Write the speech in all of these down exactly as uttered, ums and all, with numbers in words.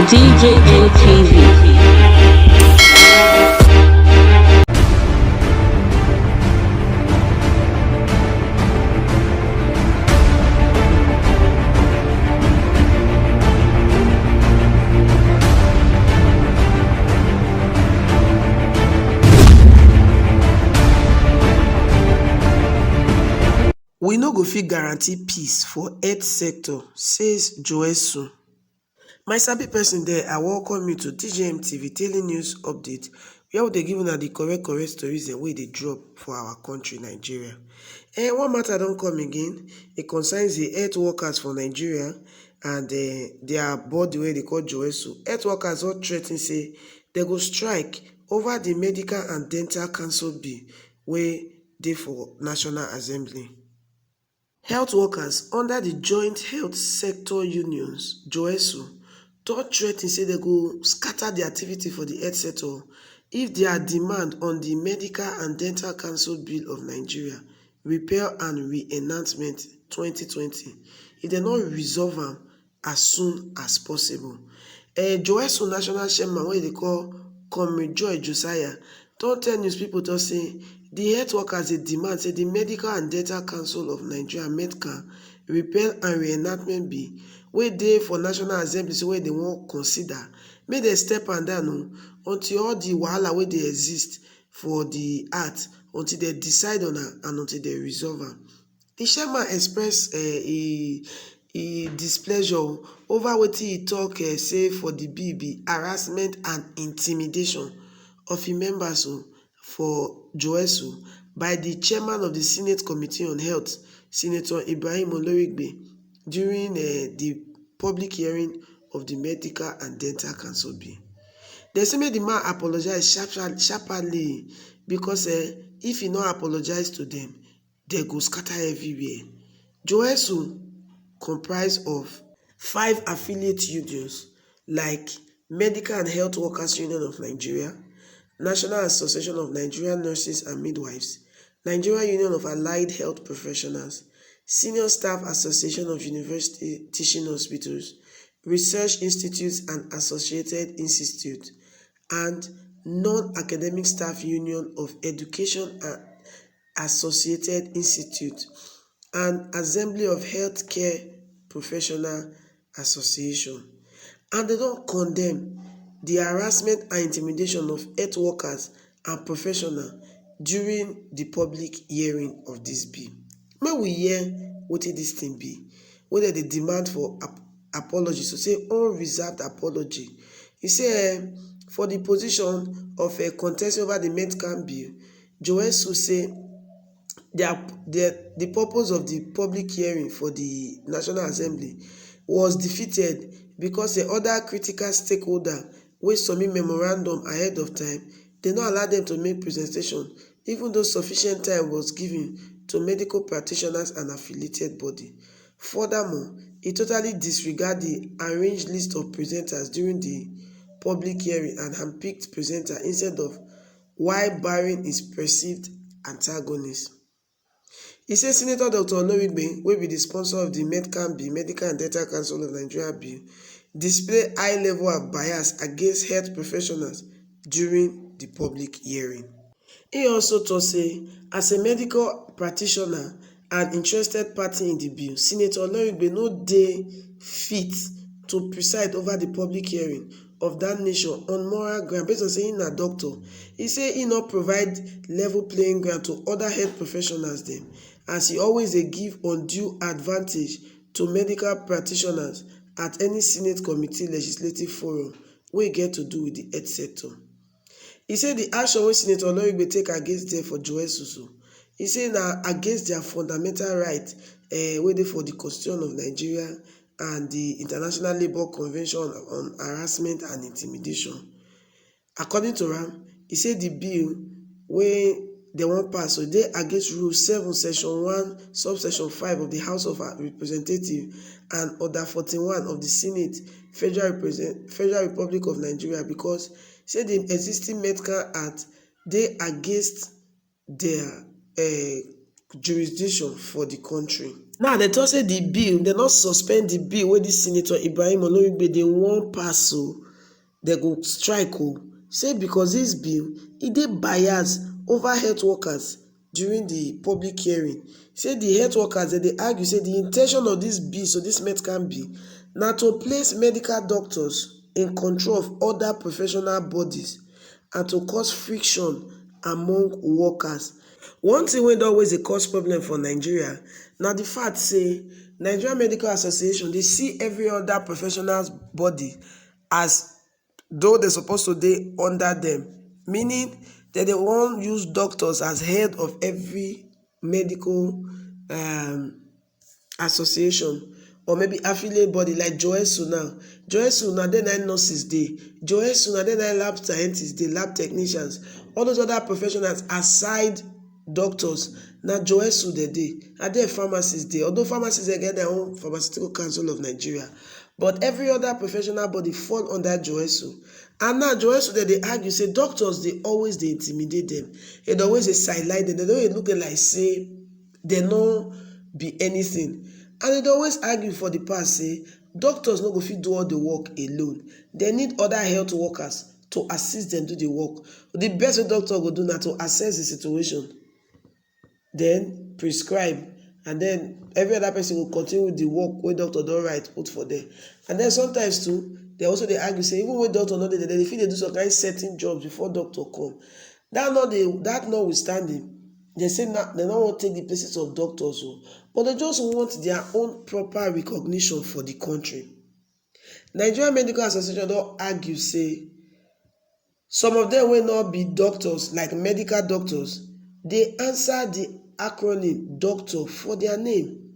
D J N T V. We no go fit guarantee peace for health sector, says Joesu. My sabi person there, I welcome you to D J M T V Daily News Update, where we dey give una the correct correct stories dem wey dey drop for our country, Nigeria. Eh, one matter don come again. It concerns the health workers for Nigeria and eh, their body wey dey call Joesu. Health workers don threaten say they go strike over the Medical and Dental Council bill wey dey for National Assembly. Health workers under the Joint Health Sector Unions, Joesu, don threaten say they go scatter the activity for the health sector if their demand on the Medical and Dental Council Bill of Nigeria, Repeal and Reenactment twenty twenty, if they no resolve am as soon as possible. Eh, Joesu National Chairman, wey dey call Comrade Joy Josiah, don tell news people to say the health workers dey demand say the Medical and Dental Council of Nigeria, Medcan, Repeal and Reenactment Bill, wey dey for National Assembly, so wey they wan consider, make dem step am down o, until all the wahala wey dey exist for the act, until they decide on am and until they resolve am. The chairman express eh, e e displeasure over wetin e talk eh, say for the bill be harassment and intimidation of im members o for Joesu by the chairman of the Senate Committee on Health, Senator Ibrahim Olorigbe, during eh, the public hearing of the Medical and Dental Council bill. They say make the man apologize sharp- sharply because eh, if he no apologize to them, they go scatter everywhere. Joesu comprise of five affiliate unions like Medical and Health Workers Union of Nigeria, National Association of Nigerian Nurses and Midwives, Nigeria Union of Allied Health Professionals, Senior Staff Association of University Teaching Hospitals, Research Institutes and Associated Institutes, and Non-Academic Staff Union of Education and Associated Institute, and Assembly of Healthcare Professional Association, and they don condemn the harassment and intimidation of health workers and professionals during the public hearing of this bill. Make we hear wetin this thing be, wey dem dey demand for ap- apology, so say unreserved apology. He say eh, for the position of a contesting over the Medcan bill, Joesu say their, the, the purpose of the public hearing for the National Assembly was defeated because the other critical stakeholder wey submit memorandum ahead of time, they no allow them to make presentation, even though sufficient time was given to medical practitioners and affiliated body. Furthermore, e totally disregard the arranged list of presenters during the public hearing and handpicked presenter instead of why barring his perceived antagonist. He say Senator Doctor Olorigbe, wey be the sponsor of the Medcan Bill, Medical and Dental Council of Nigeria Bill, display high level of bias against health professionals during the public hearing. He also tok say, as a medical practitioner and interested party in di bill, Senator Olorigbe no dey fit to preside over di public hearing of dat nature on moral ground, based on say im na doctor. E say im no provide level playing ground to oda health professionals dem, as e always dey give undue advantage to medical practitioners at any Senate committee legislative forum wey get to do wit di health sector. E say di action wey Senator Olorigbe take against dem for Joel Susu, e say na against dia fundamental right um wey dey for di Constitution of Nigeria and di International Labour Convention on Harassment and Intimidation. According to am, e say di bill wey dem wan pass so dey against Rule seven, Section one, Subsection five of di House of Representatives and Order forty-one of di Senate, Federal Represent Federal Republic of Nigeria, because say di existing Medical Act dey against dia um jurisdiction for di kontri. Now, dem talk say the bill, dem don suspend the bill wey this Senator Ibrahim Olorigbe dey wan pass o, dem go strike o. Say because this bill, e dey bias over health workers during the public hearing. Say the health workers, dem dey argue say the intention of this bill, so this Metcalf bill, na to place medical doctors in control of other professional bodies and to cause friction among workers. One thing wey don always dey cause problem for Nigeria na the fact say Nigeria Medical Association dey see every other professional body as though dem suppose to dey under dem, meaning dem dey wan use doctors as head of every medical um, association or maybe affiliate body like JOHESU now. JOHESU na there na nurses dey. JOHESU na there na lab scientists dey, lab technicians, all those other professionals aside doctors, na JOHESU dem dey. Na there pharmacists dey, although pharmacists dem get their own Pharmaceutical Council of Nigeria, but every other professional body fall under JOHESU. And now JOHESU dem dey argue say doctors dey always dey intimidate dem, dem dey always dey sideline dem, dem dey always look dem like say dem no be anything. And dem dey always argue for the past say doctors no go fit do all the work alone, dem need other health workers to assist dem do the work. The best way doctor go do na to assess the situation, then prescribe, and then every other person go continue with the work wey doctor don write put for there. And then sometimes too, dem also dey argue say even when doctor no dey there, dem dey fit dey do some kind certain jobs before doctor come. That not the that notwithstanding, dem say na dem no wan take the places of doctors o, but dem just want their own proper recognition for the country. Nigeria Medical Association don argue say some of them wey no be doctors, like medical doctors, dey answer the acronym doctor for their name.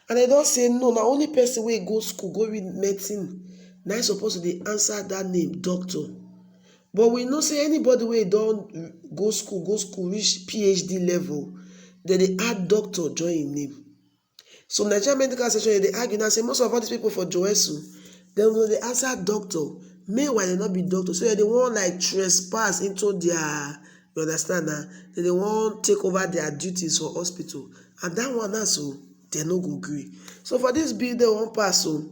And dem don say no, na only person wey go school go read medicine na im suppose to dey answer that name doctor. But we know say anybody wey don go school, go school reach PhD level, dem dey add doctor join im name. So Nigeria Medical Association dey argue now say most of all these people for JOHESU, dem go dey answer doctor. Meanwhile, dem no be doctor. So dem dey wan like trespass into their, you understand na? Dem dey wan take over their duties for hospital. And that one now so, dem no go gree. So for this bill dem wan pass so,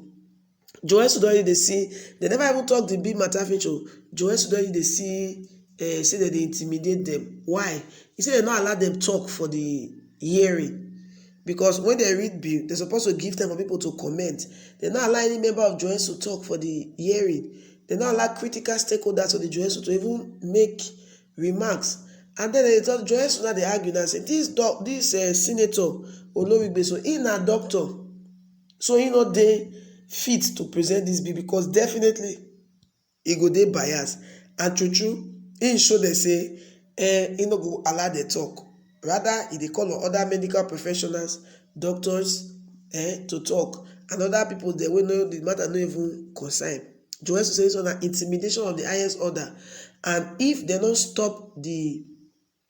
JOHESU don already dey see, dem never even talk the bill matter finish o. JOHESU don already dey see, eh, say dem dey intimidate dem. Why? E say dem no allow dem talk for the hearing. Because when dem read bill, dem suppose to give time for people to comment. Dem no allow any member of JOHESU talk for the hearing. Dem no allow critical stakeholders of the JOHESU to even make remarks. And then dem dey talk, JOHESU now dey argue now say this doc, this eh, senator Olorigbe, so he na doctor, so he no dey fit to present this bill because definitely e go dey bias. And true true, he show dem say eh, he no go allow dem talk. Rather, he dey call on other medical professionals, doctors, eh, to talk, and other people dem wey no, the matter no even concern. JOHESU say this one na intimidation of the highest order, and if dem no stop the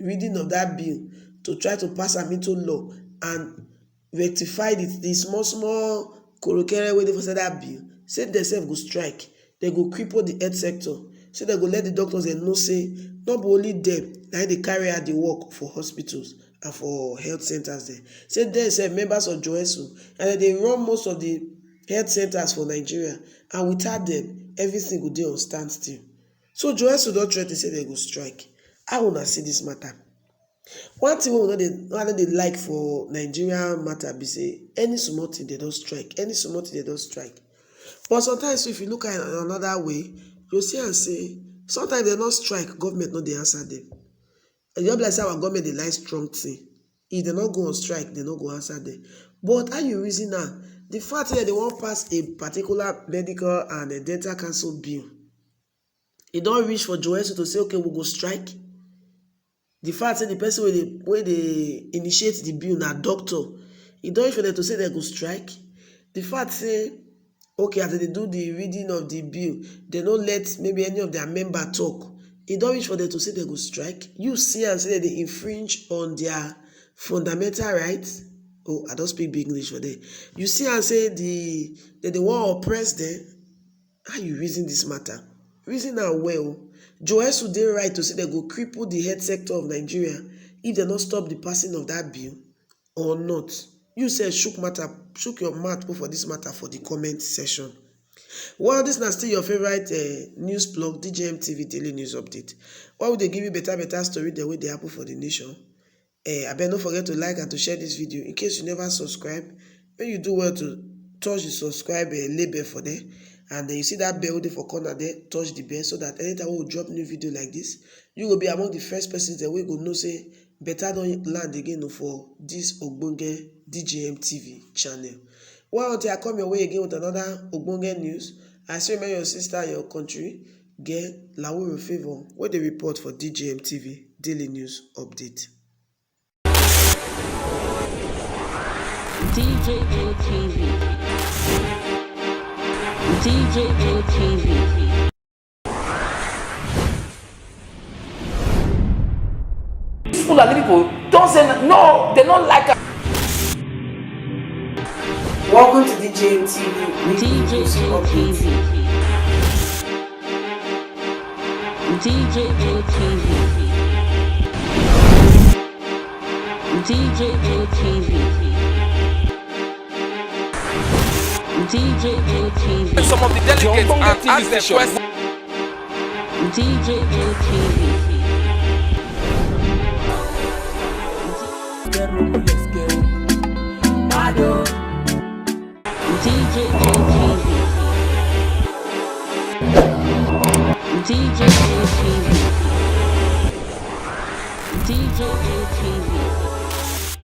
reading of that bill to try to pass am into law and rectify the, the small small korokere wey dey for inside that bill, say dem sef go strike. Dem go cripple the health sector. Say dem go let the doctors dem know say no be only dem na im dey carry out the work for hospitals and for health centers dem. Say dem sef members of JOHESU, and dem dey run most of the health centers for Nigeria, and without dem, everything go dey on standstill. So JOHESU don threaten say dem go strike. How una see this matter? One thing wey we no dey, wey I no dey like for Nigeria matter be say any small thing dem don strike, any small thing dem don strike. But sometimes if you look at it another way, you see am say sometimes dem no strike, government no dey answer dem. E just be like say our government dey like strong thing. If dem no go on strike, dem no go answer dem. But how you reason am? The fact say dem wan pass a particular medical and a dental council bill, e don reach for JOHESU to say, okay, we go strike. The fact say the person wey dey, wey dey initiate the bill na doctor, e don reach for dem to say dem go strike. The fact say, okay, as dem dey do the reading of the bill, dem no let maybe any of their member talk, e don reach for dem to say dem go strike. You see am say dem dey infringe on their fundamental rights. Oh, I don speak big English for there. You see am say the, dem dey wan oppress dem. How you reason this matter? Reason am well. JOHESU dey right to say dem go cripple the health sector of Nigeria if dem no stop the passing of that bill or not. You sef shook matter, shook your mouth put for this matter for the comment section. Well, this na still your favorite uh, news blog, D J M T V Daily News Update. Why would they give you better, better story the way they happen for the nation? Eh, I bet don't forget to like and to share this video. In case you never subscribe, when you do well to touch the subscribe uh, label for there, and then you see that bell there for corner there, touch the bell so that anytime we drop new video like this, you will be among the first persons that we go know say better don't land again for this Ogbonge D J M T V channel. Well, until I come your way again with another Ogbonge news, I say, man, your sister and your country get Lawuro Favor, where they report for D J M T V Daily News Update. D J M T V. D J M T V. These Fulani people don't say no, they don't like us. Welcome to D J M T V. D J M T V. D J M T V. D J M T V. D J M T V. Some of the delegates and ask them questions. D J M T V. D J M T V. D J M T V. D J M